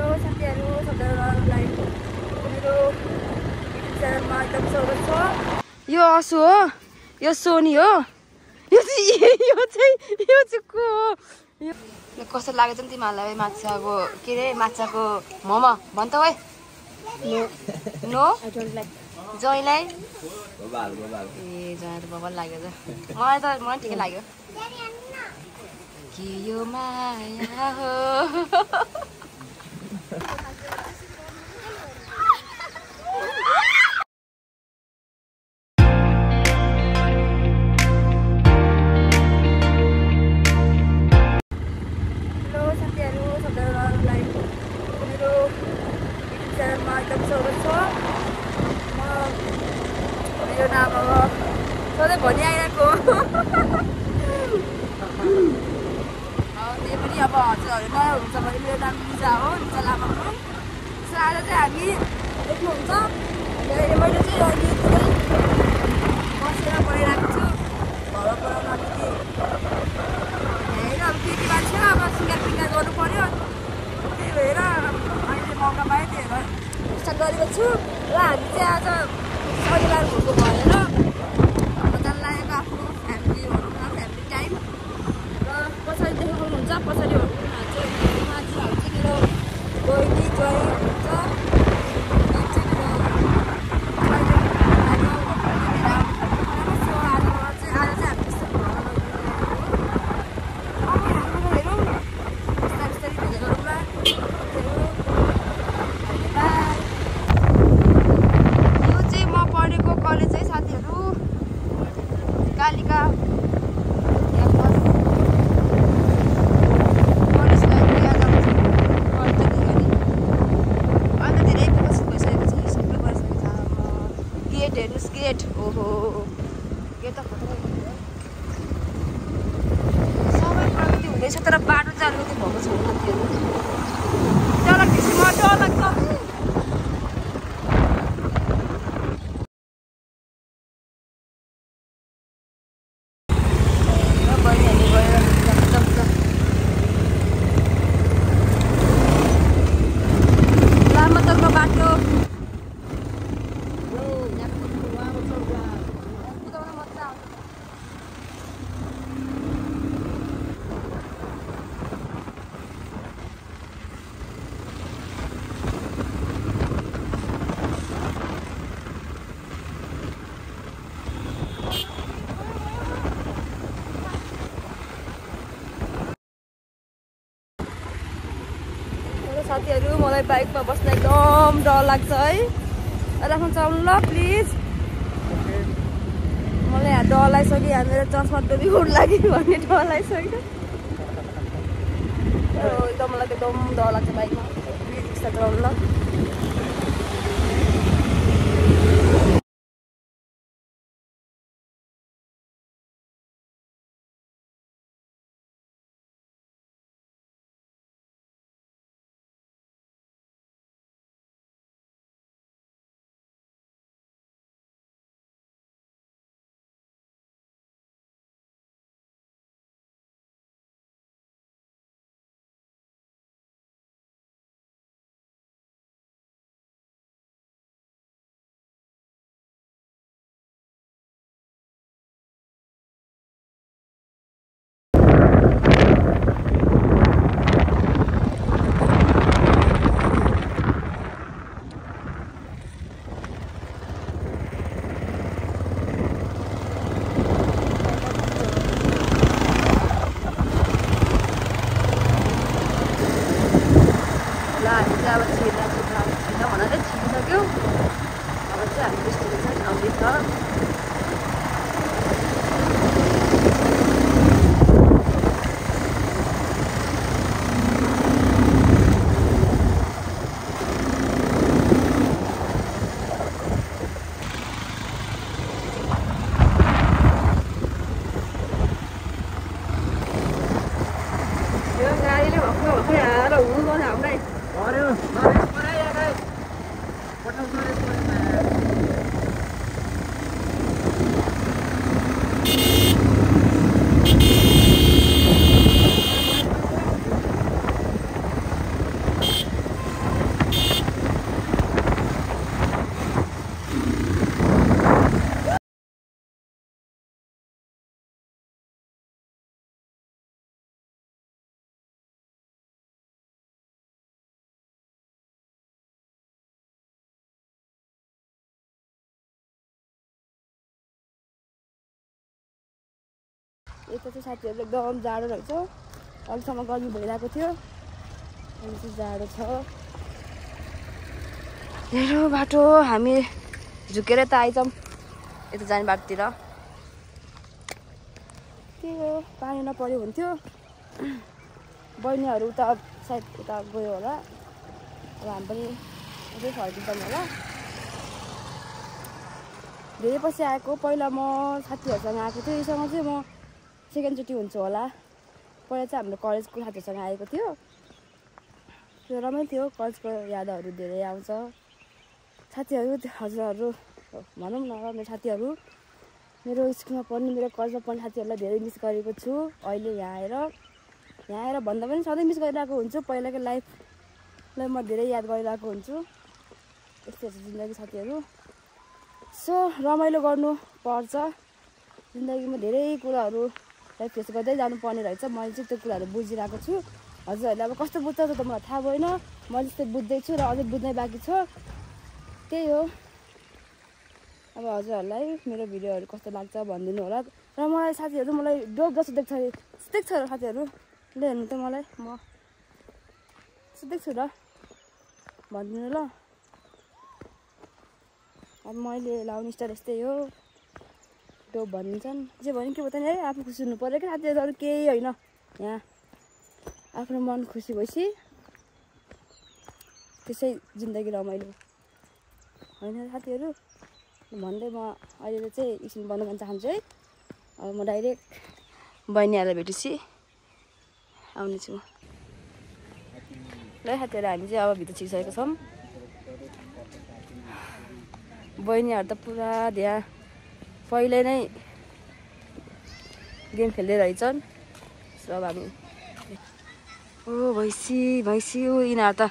Hello साथीहरू सबैजनालाई मेरो युट्युब च्यानलमा एकदम स्वागत छ। यो असु हो, यो सोनी हो, यो चाहिँ को हो? कस्तो लाग्यो चाहिँ तिमीहरूलाई माछाको के अरे माछाको मोमो भन्छ है? No I don't like. जयलाई ए जय त बबल लाग्यो त मलाई ठिकै लाग्यो कि यो माया हो। मेरो नाम अब सधैँ भनि आइरहेको त्यही पनि अब हजुरहरू नयाँ हुनुहुन्छ भने मेरो नाम लिजा हो, लिजा लामा हो। आज चाहिँ हामी देख्नुहुन्छ मैले चाहिँ अहिले बसेर पढिरहेको छु घर पढाउन अलिकति होइन अब केटी मान्छे अब सिङ्गार पिङ्गार गर्नु पऱ्यो, त्यही भएर अहिले मौका पाएँ त्यही भएर स्टार्ट गरेको छु। र हामी चाहिँ आज परिवार घुम्नु भएर मजा लागेको आफ्नो फ्यामिलीहरू फ्यामिली टाइम। र पछाडि देख्नुहुन्छ पछाडिहरू चाहिँ मान्छेहरू चाहिँ मेरो बहिनी जय हुन्छ, ओहो यो त सबै प्रगति हुँदैछ तर बाटो चाहिँ अलिकति भएको छ साथीहरू। डर लाग्छ डर लाग्छ। लामातलको बाटो साथीहरू। मलाई बाइकमा बस्न एकदम डर लाग्छ है, राख्नु चलाउनु ल प्लिज। मलाई यहाँ डर लागिसक्यो, यहाँ मेरो चस्मा डुबी उड लाग्यो भन्ने डर लागिसक्यो। एकदम मलाई एकदम डर लाग्छ बाइकमा, प्लिज रिक्सा चलाउनु ल। यता चाहिँ साथीहरू एकदम जाडो रहेछ अहिलेसम्म गर्मी भइरहेको थियो अहिले चाहिँ जाडो छ हेरो बाटो हामी झुकेर त आइजौँ यता जाने बाटोतिर के हो पानी नपर्यो हुन्थ्यो बहिनीहरू त सायद उता गयो होला अब हामी पनि अझै फर्किन्छौँ होला धेरै पछि आएको पहिला म साथीहरूसँग आएको थिएँ योसँग चाहिँ म सेकेन्डचोटि हुन्छु होला पहिला चाहिँ हाम्रो कलेजको साथीहरूसँग आएको थियो त्यो रमाइलो थियो कलेजको यादहरू धेरै आउँछ साथीहरू हजुरहरू भनौँ न मेरो साथीहरू मेरो स्कुलमा पढ्ने मेरो कलेजमा पढ्ने साथीहरूलाई धेरै मिस गरेको छु अहिले यहाँ आएर भन्दा पनि सधैँ मिस गरिरहेको हुन्छु पहिलाको लाइफलाई म धेरै याद गरिरहेको हुन्छु यस्तै छ जिन्दगी साथीहरू सो रमाइलो गर्नुपर्छ जिन्दगीमा धेरै कुराहरूलाई फेस गर्दै जानुपर्ने रहेछ मैले चाहिँ त्यो कुराहरू बुझिरहेको छु हजुरहरूले अब कस्तो बुझ्छ त मलाई थाहा भएन मैले त्यस्तै बुझ्दैछु र अझै बुझ्नै बाँकी छ त्यही हो अब हजुरहरूलाई मेरो भिडियोहरू कस्तो लाग्छ भनिदिनु होला र मलाई साथीहरू मलाई डोब जस्तो देख्छ र साथीहरू ले हेर्नु त मलाई म यस्तो देख्छु र भनिदिनु ल अब मैले लाउने स्टाइल यस्तै हो डोब भनिन्छन् जे भन्यो के बताउने है आफू खुसी हुनु पऱ्यो क्या साथीहरू अरू केही होइन यहाँ आफ्नो मन खुसी भएपछि त्यसै जिन्दगी रमाइलो होइन साथीहरू भन्दै म अहिले चाहिँ एकछिन बन्द गर्न चाहन्छु है अब म डाइरेक्ट बहिनीहरूलाई भेटेपछि आउनेछु ल साथीहरू हामी चाहिँ अब भित्र छिरिसकेको छौँ बहिनीहरू त पुरा त्यहाँ पहिले नै गेम खेल्दै रहेछन् सब हामी ओ भैँसी ओ यिनीहरू त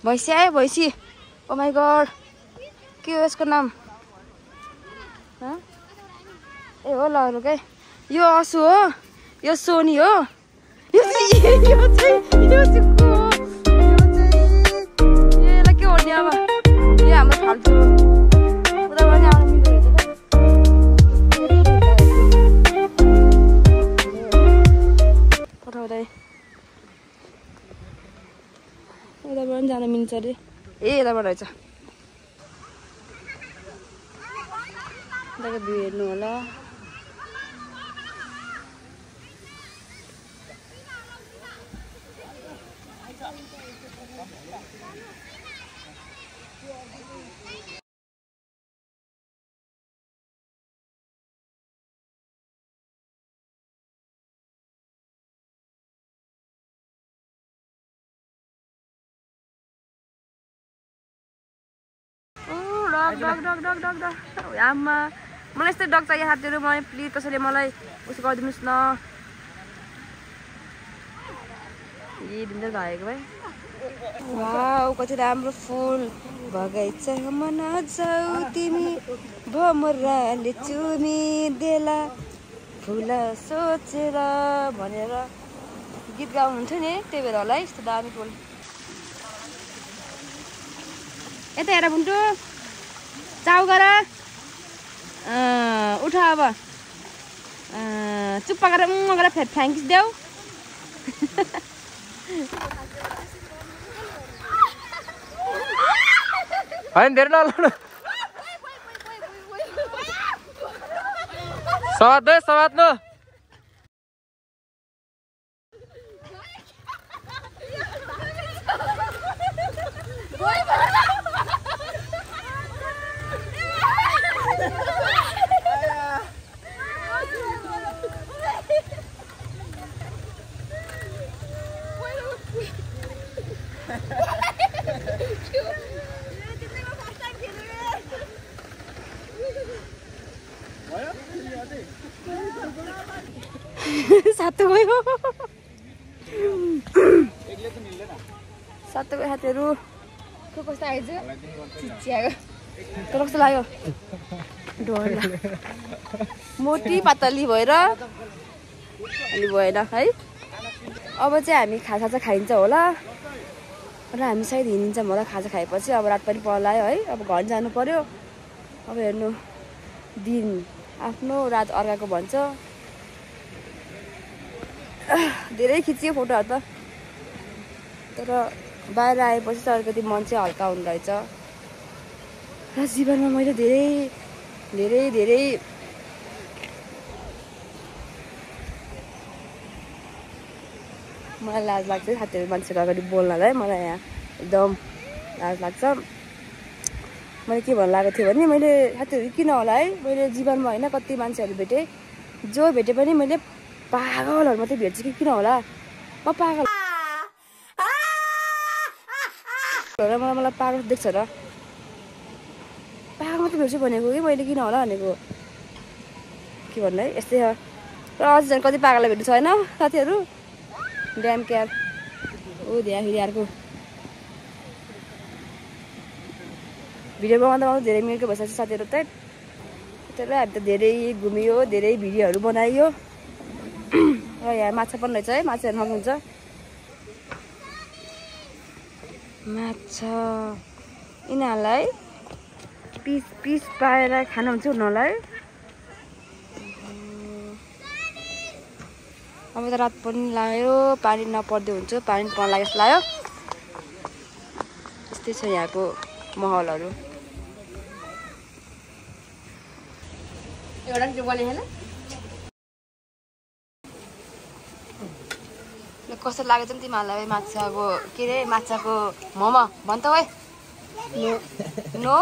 भैँसी आयो भैँसी ओ माई गड के हो यसको नाम ए हो ल के यो असु हो यो सोनी हो यो चाहिँ यसलाई के हो नि अब यो हाम्रो फाल्टु उता पनि आउनु मिल्दो रहेछ कता यताबाट पनि जान मिल्छ अरे ए यताबाट रहेछ यताको भ्यू हेर्नु होला डग आमा मलाई यस्तै डग चाहियो साथीहरू मलाई प्लिज कसैले मलाई उसो गरिदिनुहोस् न दिन्छ भएको भाइ वाउ कति राम्रो फुल बगैँचामा नजाऊ तिमी भमराले चुमी देला फुल सोचेर भनेर गीत गाउनुहुन्थ्यो नि त्यही भएर होला है यस्तो दामी फुल यता हेर बुन्टु चाउ गर उठ अब चुप्पा गरेर फ्याङ्किस देऊ होइन धेरै ल सवाद्नु सातो गयो सातो गयो साथीहरू के कस्तो आएछ चिच्याको तर कस्तो लाग्यो डर मोटी पातली भएर अलि भएन है अब चाहिँ हामी खाजा चाहिँ खाइन्छ होला र हामी सायद हिँडिन्छौँ होला खाजा खाएपछि। अब रात पनि पर्लायो है, अब घर जानु पर्यो। अब हेर्नु दिन आफ्नो रात अर्काको भन्छ। धेरै खिच्यो फोटोहरू त, तर बाहिर आएपछि त अलिकति मन चाहिँ हल्का हुँदो रहेछ। र जीवनमा मैले धेरै धेरै धेरै मलाई लाज लाग्छ साथीहरू मान्छेको अगाडि बोल्नलाई। मलाई यहाँ एकदम लाज लाग्छ। मैले के भन्नु लागेको थिएँ भने मैले साथीहरू किन होला है, मैले जीवनमा होइन कति मान्छेहरू भेटेँ, जो भेटे पनि मैले पागलहरू मात्रै भेट्छु कि किन होला। म पागल मलाई पागल देख्छ र, पागल मात्रै भेट्छु भनेको कि मैले किन होला भनेको। के भन्नु है, यस्तै हो। र अझ झन् कति पागललाई भेट्नु छैन साथीहरू। ड्याम क्यार ऊ धेरै फेरि अर्को भिडियो बनाउँदा धेरै मिनटको भइसक्छ साथीहरू। त त्यसले हामी त धेरै घुमियो, धेरै भिडियोहरू बनाइयो। र यहाँ माछा पनि रहेछ है, माछा हेर्नु सक्नुहुन्छ। माछा यिनीहरूलाई पिस पिस पारेर खानुहुन्छ उनीहरूलाई। अब त रात पनि लाग्यो, पानी नपर्दै हुन्छ, पानी पर्न लाग्यो जस्तो लाग्यो। यस्तै छ यहाँको माहौलहरू। कस्तो लाग्यो चाहिँ तिमीहरूलाई माछाको के अरे माछाको मोमो भन् त है। नो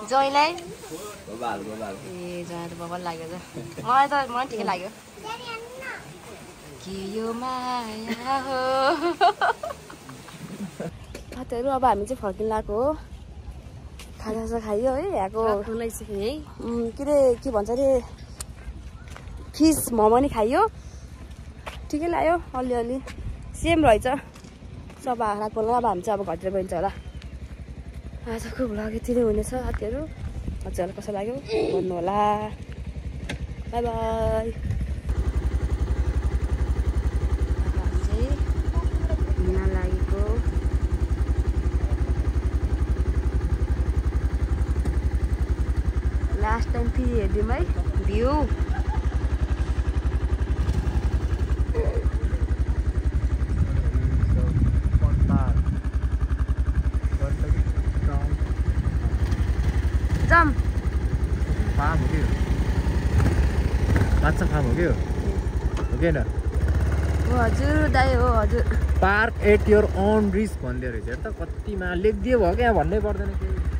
जयलाई ए जय त बबल लाग्यो त, मलाई ठिकै लाग्यो। के यो माया हो। साथीहरू अब हामी चाहिँ फर्किन लाग्यो हो। खाजा खाइयो है यहाँको के अरे के भन्छ अरे फिस मोमो नि खाइयो। ठिकै लाग्यो अलिअलि, सेम रहेछ सब। रात पर्ला अब हामी चाहिँ अब घरतिर गइन्छ होला। आजको भ्लग यति नै हुनेछ साथीहरू। हजुरहरूलाई कस्तो लाग्यो भन्नु होला। By by. लास्ट टाइम फेरि हेरिदिउँ है भ्यू। जाम फार्म हो कि माछा फार्म हो कि हो कि होइन? हो हजुर दाइ हो हजुर। Park at your own risk भन्दै रहेछ। हेर त कतिमा लेखिदियो भयो क्या, भन्नै पर्दैन केही।